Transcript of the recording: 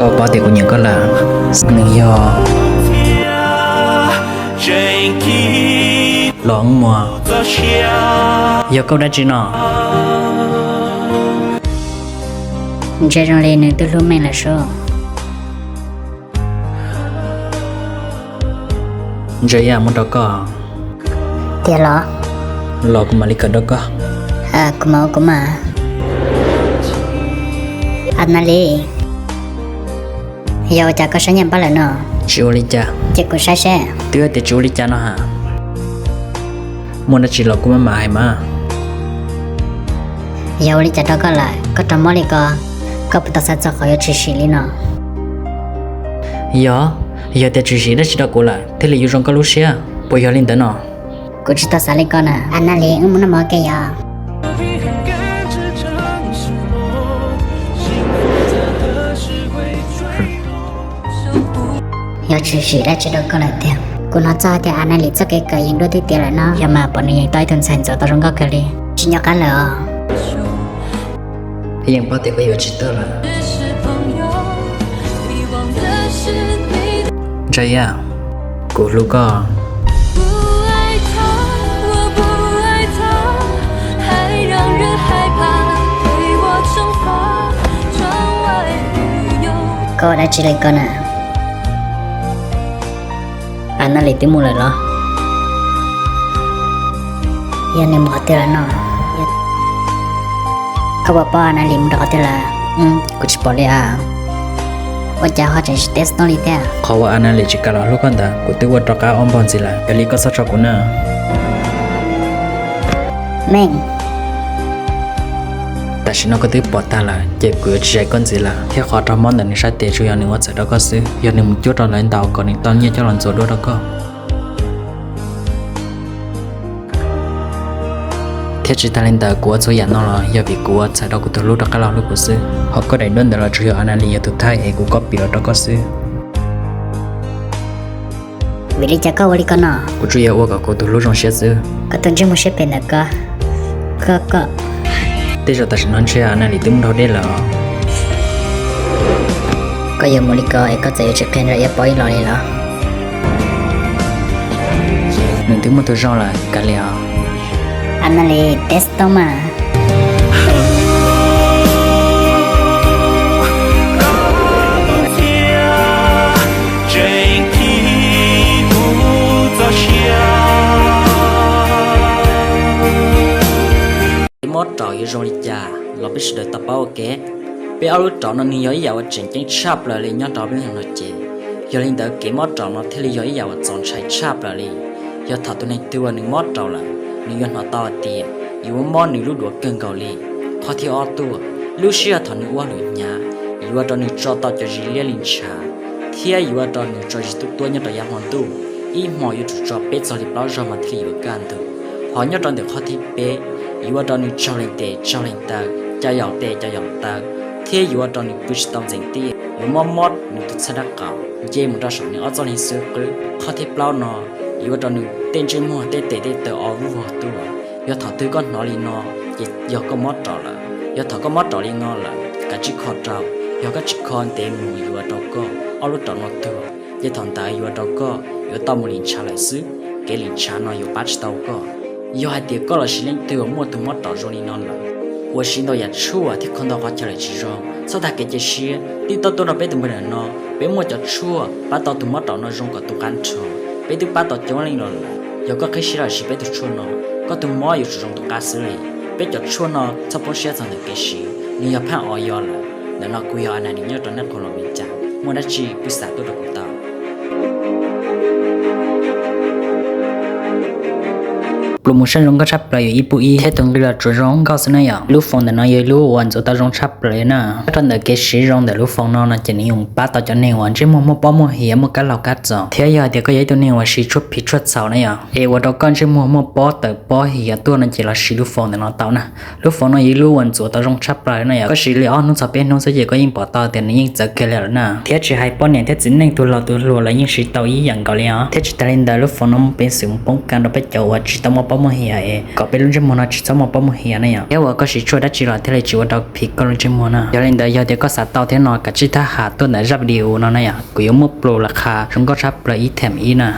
Koj paub tias kuv nyiam koj lawm. Nws yog Los Muas. Yog koj dab tsi no? Ntshe zoo li nws twb hlub Meej lawm sub. Ntsia ib yam muab rau koj. Tiag los? Los kuv mam li kawm rau koj. Kuv mam ua kuv mas. Anali, yog ua cas koj saib nyaj npab lawm no? Tsis ua li cas. Ces kuv saib seb. Twb tias tsis ua li cas no ha. Muaj dab tsi los kuj maj mam hais mas. Yog ua li cas rau koj lawm koj raug mob li ko? Koj puas tau xav txog qhov yuav tshwm sim li no? Yog, yog tias tshwm sim dab tsi rau kuv lawm thiaj li yuav zoo koj lub siab, puas yog li ntawd no? Kuv tsis tau xav li ko na. Anali, wb mus noj mov ua ke yog. Yog tshwm sim dab tsi rau koj lawm tiag? Kuv hnov txog hais tias Anali txoj kev kawm yeej dua tiag tiag lawm no. Yog mas pom nws yeej tau ib tug ntxhais ntxawm tau zoo nkauj kawg li. Tsis nco qab lawm os. Yeej paub tias koj yuav tsis tuaj lawm. Ntshai yam, kuv hlub koj. Koj ua dab tsi li ko na? Anali twb mus lawm los? Yog nws mus qhov twg lawm no? Koj puas paub Anali mus rau qhov twg lawm? Kuv tsis pom li as. Ua cas ho tseem tsis teb txog li thiab? Qhov uas Anali tsis kam los hlub koj ntawd kuv twb ua rov qab ob npaug ntxiv lawm, yog li koj txhob tso kuv na. Meej, tam sim no koj twb pom tag lawm ces kuv yuav tsis zais koj ntxiv lawm, thiab qhov raug mob ntawm nws sab tes tsuas yog nws ua txhaum rau koj xwb, yog nws mus cuab rau lawv ntaus kom nws tau nyiaj coj los ntxuav duab rau koj. Thiab tsis tas li ntawd kuv ua txhua yam no los yog vim kuv ua txhaum rau kuv tus hlub rov qab los hlub kuv xwb, ho koj daim duab ntawd los tsuas yog Anali yog tus thaij es kuv copy los rau koj xwb. Vim li cas koj ua li ko no? Kuv tsuas yog ua kom kuv tus hlub zoo siab xwb. Koj tus ntsej muag siab phem ntawm koj, koj, koj. Tej zaum tam sim no ntshe Anali twb mus nrog deb lawm. Koj yuav mus li ko es koj txawm yuav tsis qhia nrog Iab paub ib los li los? Nws twb muaj tus zoo lawm, kav liam os. Anali, teb tau mas. Kev mob raum yuav zoo li cas los peb sawv daws tau paub ua ke. Peb ob lub raum no nws yog ib yam uas tseem ceeb tshaj plaws li nyob rau peb no ces, yog li ntawd kev mob raum no thiaj li yog ib yam uas txaus ntshai tshaj plaws li. Yog thaum tus neeg twg uas nws mob raum lawm, nws yuav hnov tau hais tias yuav muaj mob nws lub duav kawg nkaus li. Qhov thib ob tuaj, lub sij hawm thaum nws ua lwm hnyav, yuav ua rau nws tso tau cov zis liab li ntshav, thiab yuav ua rau nws tso zis tuab tuab nyob rau yav hmo ntuj, ib hmo yuav tsum tso peb txog li plaub zaug mas thiaj li yuav kaj ntug. Ho nyob rau ntawm qhov thib peb, yuav ua rau nws tsaug lees tes tsaug lees taw, cov yaum tes cov yaum taw, thiab yuav ua rau nws pw tsis tau ntxeev tiaj, yuav mob mob nws tus txhab dab qaum, nce mus rau saum nws ob txoj leeg xwb qwb. Qhov thib plaub no, yuav ua rau nws tej ntsej muag tej tes tej taw o vuj vog tuaj. Yog thaum twg koj hnov li no, ces yog koj mob raum lawm. Yog thaum koj mob raum li no lawm, kav tsij kho rau. Yog koj tsis kho ntev mus yuav ua rau koj ob lub raum no tuag, ces thaum ntawd yuav ua rau koj yuav tau mus li ntshav lawm xwb. Kev li ntshav no yuav pab tsis tau koj. Yog hais tias koj los sis leej twg uas muaj tus mob raum zoo li no lawm, uas siv ntau yam tshuaj thiab kho ntau qhov chaw lawm tsis zoo, txhob tag kev cia siab, twb tau tuaj rau peb tus npawb ntawm no, peb muaj cov tshuaj pab tau tus mob raum no zoo kom tu qab nrho. Peb twb pab tau coob leej los lawm, yog koj qhib siab los sis peb tus tshuaj no, koj tus mob yuav tsum zoo tu qab xwb li. Peb cov tshuaj no txhob poob siab txog ntawm kev siv, nws yog phaj o yo lawm. Ntawm no kuv yog Anali nyob rau Naj Qhoos Los Mes Kas, muaj dab tsi pw xam tuaj rau kuv tau. Pluas mus saib zoo nkauj tshaj plaws yog ib pub ib thiab tus nqi los tsuas zoo nkauj xwb na yom. Lub foos ntawm no yog ib lub uas ntxuav tau zoo tshaj plaws li na. Nyob rau ntawm kev siv zoo ntawm lub foos no no ces nws yuav pab tau cov neeg uas ntsej muag muaj pob muaj hiav muaj kab laug kab txoos, thiab yog hais tias koj yog ib tug neeg uas siv tshuaj phiv tshuaj txhaum na yom, es ua rau koj ntsej muag muaj pob tawm pob hiav tuaj no ces los siv lub foos ntawm no tau na. Lub foos no yog ib lub uas ntxuav tau zoo tshaj plaws na yom, koj siv li ob hnub txog peb hnub xwb ces koj yeej pom tau tias nws yeej txawv kiag li lawm na. Thiab tsis hais poj niam thiab txiv neej tus laus tus hluas los yeej siv tau ib yam nkaus li os. Thiab tsis tas li ntawd lub foos no muaj peev xwm mus poob kas rau peb cov uas tsis tau muaj pob muag hiam es kom peb lub ntsej muag no tsis txhob muaj pob muag hiam na yom. Thiab uas koj siv tshuaj dab tsi los thiaj li tsis ua rau phim koj lub ntsej muag na. Yog li ntawd yog tias koj xav tau thiab no kav tsij tab ham tuaj ntawm zaj video no na yom, kuv yuav muaj pluas las khas zoo nkauj tshaj plaws ib them ib na.